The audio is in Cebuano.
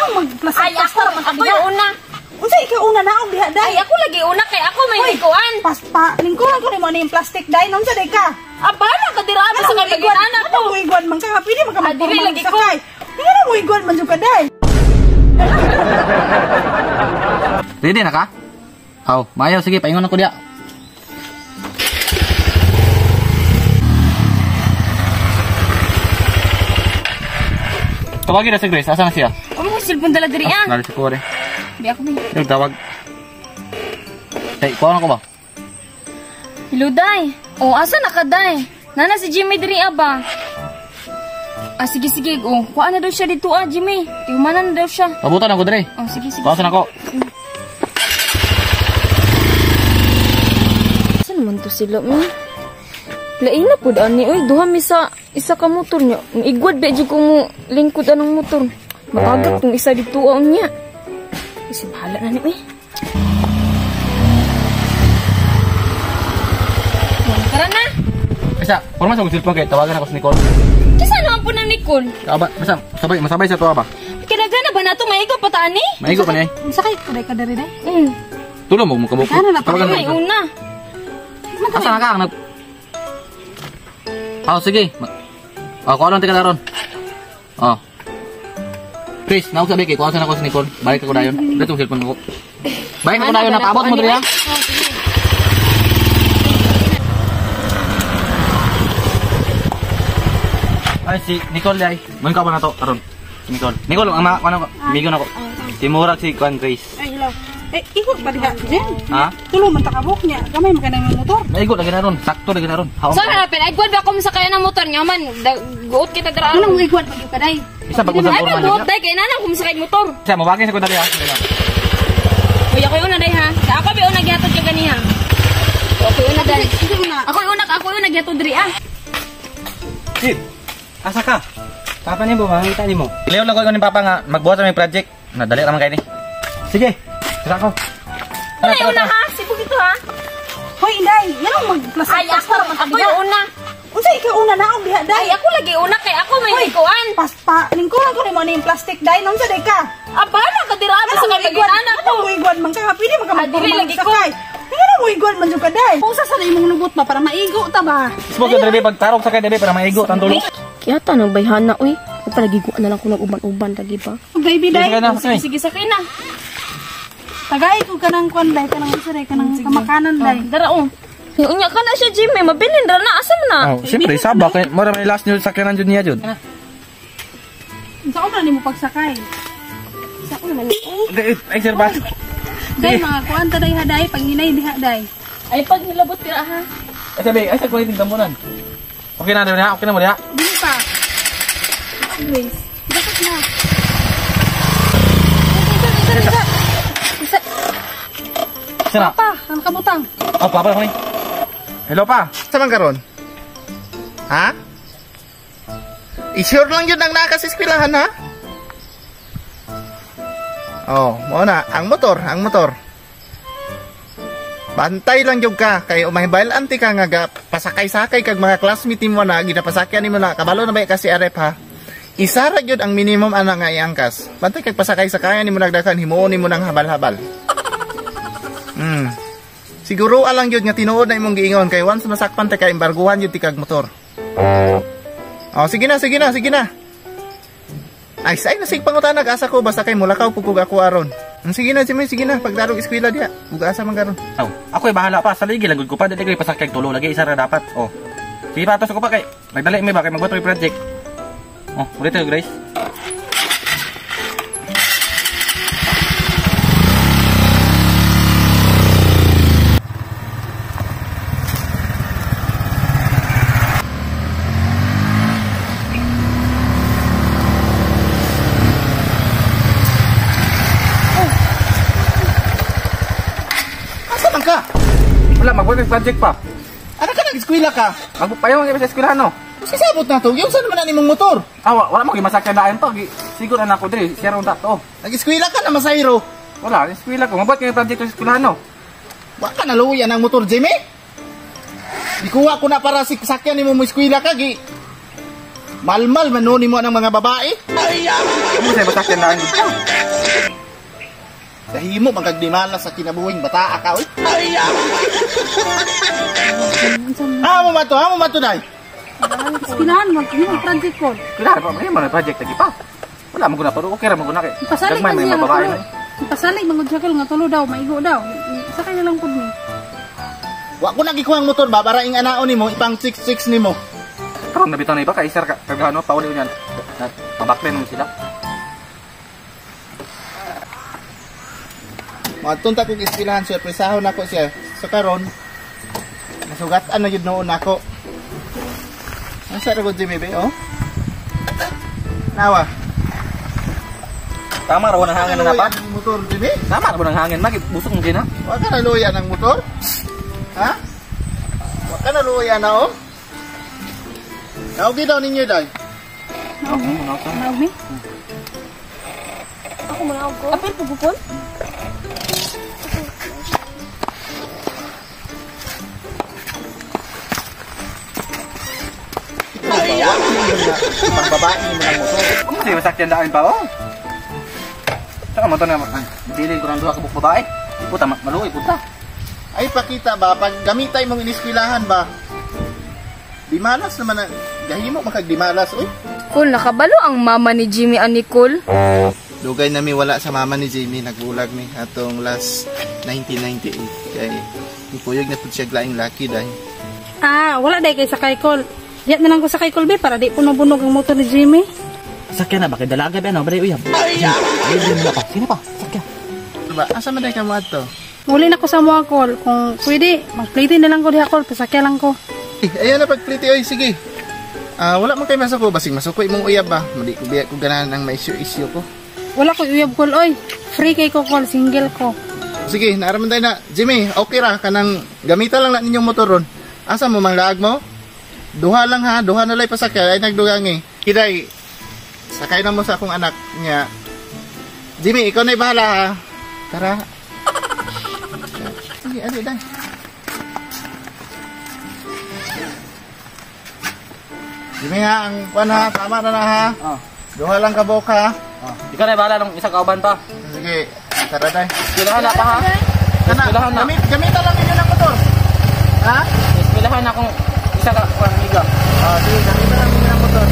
Ngano magplastar Ay, ako, man ako yung una. Unsa ikaw una naog diha day? Ay, ako lagi una kay ako may likuan. Pas pa lingkuran ko nimo ni plastic day. Unsa day ka? Ah, bahala ka dira sa kay pag-inana ko. Ano mo igwan man ka? Pwede man ka Ah, dili magporma lagi ko. sakay. Ngano mo igwan man jud ka day? Ready na ka? Aw, maayo sige, paingon ako diya. Tawagin na si Grace, asa na siya? Amo ko cellphone dala diri ah. Nari si Kuya. Bi ako bi. Yung tawag. Hey, kuha na ko ba? Hello day. Oh, asa na ka day? Nana si Jimmy diri ah ba? Ah, sige sige. Oh, kuha na daw siya dito ah, Jimmy. Tihumanan na daw siya. Pabutan ako diri. Oh, sige sige. Kuha na ako. Saan man to sila, mi? Lain na pud ani oy, duha mi sa isa ka motor niya. Igwad ba jud ko mo lingkod anang motor. Matagak tong isa dito ah niya. Kasi bahala na ni mi. Tara na. Isa, porma sa cellphone kay tawagan ako si Nicole. Kisa naman po ng Nicole? Aba, basta sabay, masabay sa tuwa ba? Kinagana ba na to? Maigo pa ta ani? Maigo pa niya. Unsa kay kuday ka diri day? Tulo mo kabuk. Ano na, Tawagan May ako. una. Asa na ka? Nag Oh, sige. Oh, kuha lang tika daron. Oh. Chris, naog sabi kay kuha sa nako si Nicole. Balik ako dayon. Dito cellphone ko. Balik ako dayon na paabot mo diri ha. Ay si Nicole day. Mun ka ba na to karon? Si Nicole. Nicole ang mga ano amigo nako. Si Murag si Kwan Grace. Ay, hello. Eh, ikot ba diha, Jen? Ha? Tulo man ta kabuk niya. Gamay man ka ng motor. Maigo lagi na ron. Sakto lagi na ron. Haom. So hanapin, ay gwad ba ako masakay ng motor niya man. Guot kita dira. Ano mo igwan pag ka day? Isa pag usap Ay, porma guot niya. day kay nana kung masakay motor. Isa mabagay sa ko dali ha. Uy, ako una day ha. Sa ako bi una gihatod ka ganiha. Ako una day. Sige una. Ako una gihatod diri ah. Sid. Asa ka? Papa ni mo, mangita ni mo. Leon lang ko ni papa nga magbuhat sa may project. Nadali ra man kay ni. Sige, tara ko. Una una ha, sibog ito ha. Hoy, Inday, ngano magplastar Ay, ako, ako yung una. Unsa ikaw una naog diha day? Ay, ako lagi una kay ako may likuan. Pas pa lingkuran ko nimo ni plastic day. Unsa day ka? Ah, bahala ka dira sa kay pag-inana ko. Ano mo igwan man ka? Pwede man ka Ah, dili magporma lagi ko. sakay. Ngano mo igwan man jud ka day? Usa sa imong lubot ba para maigo ta ba? Ismo ka diri pagtarok sa kay diri para maigo tantulo. Kaya tanong bayhana oy. Palagi ko na lang ko nag-uban-uban lagi ba. Baby day. Sige na. Sige, sige sakay na. Tagay ko kanang kwan day, kanang unsa day, kanang kamakanan day. Dara oh. Unya ka na siya Jimmy, mabilin ra na asa man na. Oh, siyempre saba kay mura may last new sakyanan jud niya jud. Unsa ko man nimo pagsakay? Sa ko naman. Ay sir ba? Day mga kuan ta day ha day, paghinay diha day. Ay pag nilabot dira ha. Ay sabi, ay sa kulit ng dambunan. Okay na diri ha, okay na mo diha. Dili pa. Grace, dapat na. Isa, isa, isa. Isa na. Pa, ang kabutang. Oh, papa ko ni. Hello pa. Sa man karon? Ha? I-sure lang yun ang nakaseskwilahan ha? Oh, mo na, ang motor, ang motor. Bantay lang jud ka kay umahibal anti ka nga pasakay-sakay kag mga classmate mo na ginapasakyan nimo na kabalo na ba kasi arep ha. Isa ra gyud ang minimum ana nga iangkas. Bantay kag pasakay-sakayan nimo nagdakan himuon nimo nang habal-habal. Siguro alang gyud nga tinuod na imong giingon kay once masakpan ta ka embarguhan gyud ti kag motor. Oh, sige na, sige na, sige na. Ay, say na sig pangutana asa ko basta kay mulakaw pug ako aron. Sige na, sige, sige na pagdarog eskwela diha. Ug asa man karon. Aw, ako'y bahala pa sa ligi lang gud ko pa dili kay pasakay tulo lagi isa ra dapat. Oh. Sige pa atos ako pa kay nagdali mi ba kay magbuhat project. Oh, ulit tayo Grace. Asa man ka? Wala magbuhat project pa. Ana ka nag-eskwela ka? Magpayo man sa eskwelahan no. Kasi sabot na to, yung saan naman ang imong motor? Ah, wala mo gimasakyan daan to. Siguro na ako diri, siya ron ta to. Nag-eskwela ka na masayro. Wala, eskwela ko. Mabuhat kay project sa eskwelahan no. Wa ka naluwi ang motor, Jimmy. Gikuha ko na para si sakyan nimo mo eskwela ka gi. Malmal man no nimo ng mga babae. Amo sa masakyan na ang pa. Dahimo man kag dimala sa kinabuhing bataa ka oy. Amo man to, amo man to day. Ispilahan mag himo project ko. Kila pa may mga project lagi pa. Wala man guna pero okay ra man guna kay. Ipasalig Gagmay man may siya mga nga babae tulo. na. Ipasalig man gud siya kol nga tulo daw, maigo daw. Sakay na lang pud ni. Wa ko nagikuhang motor ba para ing anaon nimo ipang 66 nimo. Karon na bitaw na iba kay sir ka kagano pauli niyan. Pabaklen mo sila. Moadton ta kog iskilahan surpresahon nako siya. Sa karon nasugat-an na jud noon nako. Asa ra gud si bebe oh? Nawa. Tama ra ng hangin na pa. Ang motor Jimmy? Tama ra ng hangin magi busog mo gina. Wa ka naluya ng motor? Ha? Wa ka naluya na oh? Naugi daw ninyo day. Naog mi. Ako manaog ko. Apil po bukol? Pang babae mo ng motor. Amo sa masakyan daan pa oh. Saka mo to na dili ko nang duha ka buok babae. Puta maluoy puta. Ay pakita ba pag gamitay mong iniskwilahan ba? Dimalas naman na gahimo makagdimalas oy. Kol, nakabalo ang mama ni Jimmy ani Nicole. Dugay nami wala sa mama ni Jamie nagbulag mi atong last 1998 kay ipuyog na pud siya laing laki dai. Ah, wala day kay sakay kol. Diyan na lang ko sakay kol be para di puno-bunog ang motor ni Jimmy. Sakyan na ba kay dalaga ba no? Bari uyab. Ay, ay, pa. Sino pa? Sakyan. Diba? Asa man day ka mo adto? Muli na ko sa mga kol. Kung pwede, magplate na lang ko diha kol, pasakya lang ko. Eh, ayan na pagpliti oy sige. Ah, wala man kay masuko basig masuko imong uyab ba. Mali ko biya ko ganahan ang ma-issue-issue ko. Wala ko uyab kol oy. Free kay ko kol, single ko. Sige, naaraman tayo na. Jimmy, okay ra kanang gamita lang na ninyong motor ron. Asa mo mang laag mo? Duha lang ha, duha na lay pasakay ay nagdugang eh. Kiday, sakay na mo sa akong anak niya. Jimmy, ikaw na bahala ha. Tara. Sige, ali day. Jimmy ha, ang kuan ha, tama na na ha. Oh. Duha lang ka buok ha. Oh. Ikaw na bahala ng isang kauban pa. Sige, tara day. Eskwelahan na pa ha. Kana, Eskwelahan na. gamita lang ninyo ng motor. Ha? Eskwelahan na kung isa ka kuan amiga. Ah, sige, gamita lang ninyo ng motor.